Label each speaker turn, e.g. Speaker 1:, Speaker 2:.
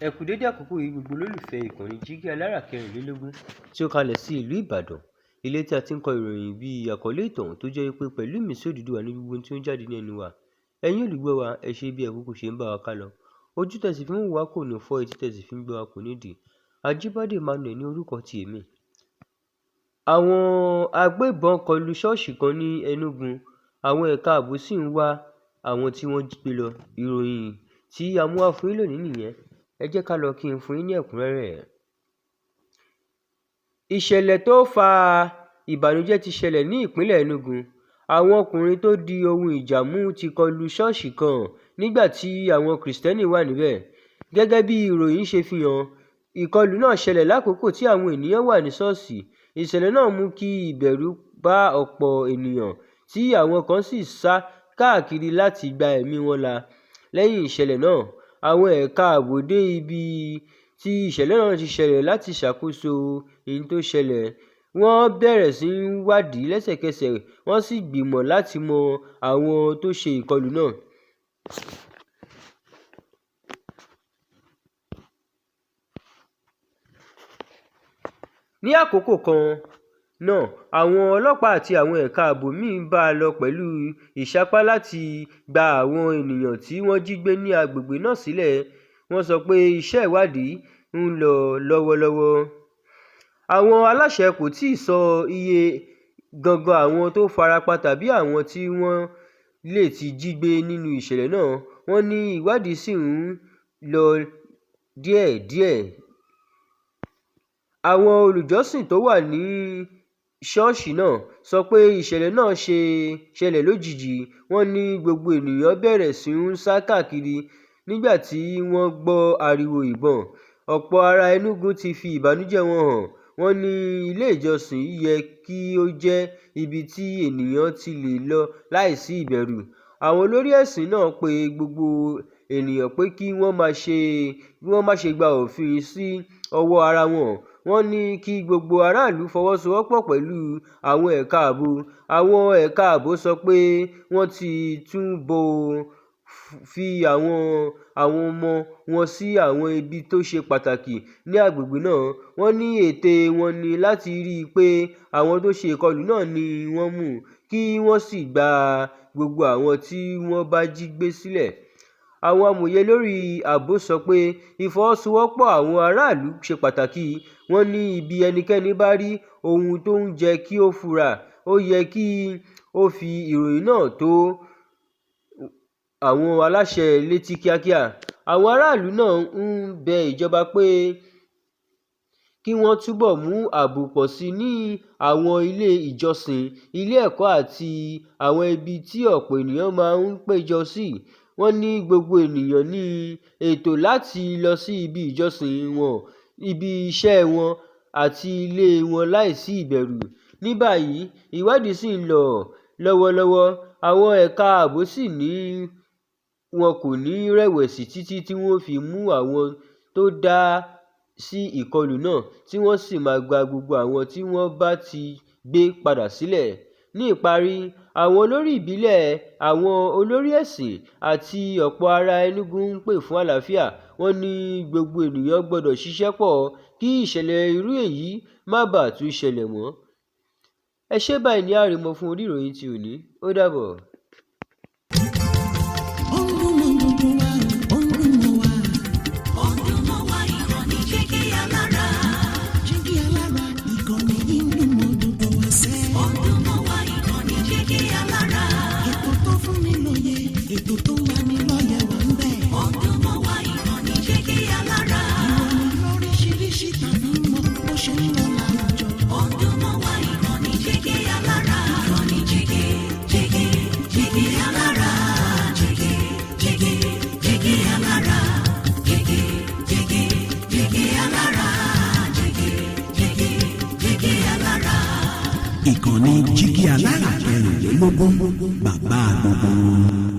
Speaker 1: Ẹ kú dédé àkókò yìí, gbogbo olólùfẹ́ ìkànnì Jígí Alára 24 tí ó kalẹ̀ sí ìlú Ìbàdàn, ilé tí a ti ń kọ ìròyìn bí àkọlé ìtàn tó jẹ́ wípé pẹ̀lú ìmísí Odùduwà ní gbogbo ohun tí ó ń jáde ní ẹnu wa. Ẹ̀yin olùgbọ́ wa, ẹ ṣé bí ẹ kúkú ṣe ń bá wa ká lọ. Ojú tẹ́ sì fi ń wò wá kò ní fọ́, etí tẹ́ sì fi ń gbọ́ wa kò ní dì. Ajíbádé Emmanuel ní orúkọ ti èmi. Àwọn agbébọn kọlu ṣọ́ọ̀ṣì kan ní Enugu, àwọn ẹ̀ka ààbò sì ń wá àwọn tí wọ́n jí gbé lọ. Ìròyìn tí a mú wá fún yín lónìí nìyẹn. Ẹ jẹ́ ká lọ kí n fún yín ní ẹ̀kúnrẹ́rẹ́ ẹ̀. Ìṣẹ̀lẹ̀ tó fa ìbànújẹ́ ti ṣẹlẹ̀ ní ìpínlẹ̀ Enugu. Àwọn ọkùnrin tó di ohun ìjà mú ti kọlu ṣọ́ọ̀ṣì kan nígbà tí àwọn Kìrìsìtẹ́nì wà níbẹ̀. Gẹ́gẹ́ bí ìròyìn ṣe fi hàn, ìkọlù náà ṣẹlẹ̀ lákòókò tí àwọn ènìyàn wà ní ṣọ́ọ̀ṣì. Ìṣẹ̀lẹ̀ náà mú kí ìbẹ̀rù bá ọ̀pọ̀ ènìyàn, tí àwọn kan sì sá káàkiri láti gba ẹ̀mí wọn là. Lẹ́yìn ìṣẹ̀lẹ̀ náà, àwọn ẹ̀ka ààbò dé ibi tí ìṣẹ̀lẹ̀ náà ti ṣẹlẹ̀ láti ṣàkóso ohun tó ṣẹlẹ̀. Wọ́n bẹ̀rẹ̀ sí í wádìí lẹ́sẹ̀kẹsẹ̀, wọ́n sì gbìmọ̀ láti mọ àwọn tó ṣe ìkọlù náà. Ní àkókò kan náà, àwọn ọlọ́pàá àti àwọn ẹ̀ka ààbò míì ń bá a lọ pẹ̀lú ìsapá láti gba àwọn ènìyàn tí wọ́n jí gbé ní agbègbè náà sílẹ̀. Wọ́n sọ pé iṣẹ́ ìwádìí ń lọ lọ́wọ́lọ́wọ́. Àwọn aláṣẹ kò tíì sọ iye gangan àwọn tó farapa tàbí àwọn tí wọ́n lè ti jí gbé nínú ìṣẹ̀lẹ̀ náà. Wọ́n ní ìwádìí sì ń lọ díẹ̀díẹ̀. Àwọn olùjọ́sìn tó wà ní ṣọ́ọ̀ṣì náà sọ pé ìṣẹ̀lẹ̀ náà ṣẹlẹ̀ lójijì. Wọ́n ní gbogbo ènìyàn bẹ̀rẹ̀ sí ń sá káàkiri nígbà tí wọ́n gbọ́ ariwo ìbọn. Ọ̀pọ̀ ará Enugu ti fi ìbànújẹ́ wọn hàn. Wọ́n ní ilé ìjọsìn yẹ kí ó jẹ́ ibi tí ènìyàn ti lè lọ láìsí ìbẹ̀rù. Àwọn olórí ẹ̀sìn náà pe gbogbo ènìyàn pé kí wọ́n má ṣe gba òfin sí ọwọ́ ara wọn. Wọ́n ní kí gbogbo aráàlú fọwọ́sowọ́pọ̀ pẹ̀lú àwọn ẹ̀ka ààbò. Àwọn ẹ̀ka ààbò sọ pé wọ́n ti túbọ̀ fi àwọn ọmọ wọn sí àwọn ibi tó ṣe pàtàkì ní agbègbè náà. Wọ́n ní ète wọn ní láti rí i pé àwọn tó ṣe ìkọlù náà ni wọ́n mú, kí wọ́n sì gba gbogbo àwọn tí wọ́n bá jí gbé sílẹ̀. Àwọn amòye lórí ààbò sọ pé ìfọwọ́sowọ́pọ̀ àwọn aráàlú ṣe pàtàkì. Wọ́n ní bí ẹnikẹ́ni bá rí ohun tó ń jẹ́ kí ó fura, ó yẹ kí ó fi ìròyìn náà tó àwọn aláṣẹ létí kíákíá. Àwọn aráàlú náà ń bẹ ìjọba pé kí wọ́n túbọ̀ mú ààbò pọ̀ sí i ní àwọn ilé ìjọsìn, ilé ẹ̀kọ́ àti àwọn ibi tí ọ̀pọ̀ ènìyàn máa ń péjọ sí. Wọ́n ní gbogbo ènìyàn ní ẹ̀tọ́ láti lọ sí ibi ìjọsìn wọn, ibi iṣẹ́ wọn àti ilé wọn láìsí ìbẹ̀rù. Ní báyìí, ìwádìí sì ń lọ lọ́wọ́lọ́wọ́, àwọn ẹ̀ka ààbò sì ní wọn kò ní rẹ̀wẹ̀sì títí tí wọ́n fi mú àwọn tó dá sí ìkọlù náà, tí wọ́n sì máa gba gbogbo àwọn tí wọ́n bá ti gbé padà sílẹ̀. Ní ìparí, àwọn olórí ìbílẹ̀, àwọn olórí ẹ̀sìn àti ọ̀pọ̀ ará Enugu ń pè fún àlàáfíà. Wọ́n ní gbogbo ènìyàn gbọdọ̀ ṣiṣẹ́ pọ̀ kí ìṣẹ̀lẹ̀ irú èyí má bàa tún ṣẹlẹ̀ mọ́. Ẹ ṣé, báyìí ní àrìmọ́ fún orí ìròyìn ti òní. Ó dàbọ̀.
Speaker 2: Ó ń dún mọ́ gbogbo wa, ó ń dún mọ́ wa.
Speaker 3: Ó ń dún mọ́ wa, ìkànnì Jígí Alára.
Speaker 2: Jígí Alára, ìkànnì yìí ń dún mọ́ gbogbo wa sẹ́.
Speaker 3: Ó ń dún mọ́ wa, ìkànnì Jígí Alára.
Speaker 2: Ètò tó fún ni lóye, ètò tó ń lani lọ́yẹ̀ wà ń bẹ̀.
Speaker 3: Ó ń dún mọ́ wa, ìkànnì Jígí Alára.
Speaker 2: Ìròyìn lóríṣiríṣi tàbí mọ bó ṣe ń lọ láwùjọ.
Speaker 3: Ó ń dún mọ́ wa, ìkànnì Jígí Alára. Ìkànnì Jígí, Jígí, Jígí Alára. Jígí, Jígí, Jígí Alára. Jígí, Jígí, Jígí Alára. Jígí, Jígí, Jígí Alára.
Speaker 4: Ìkànnì Jígí Alára 24, bàbá gbogbo wọn.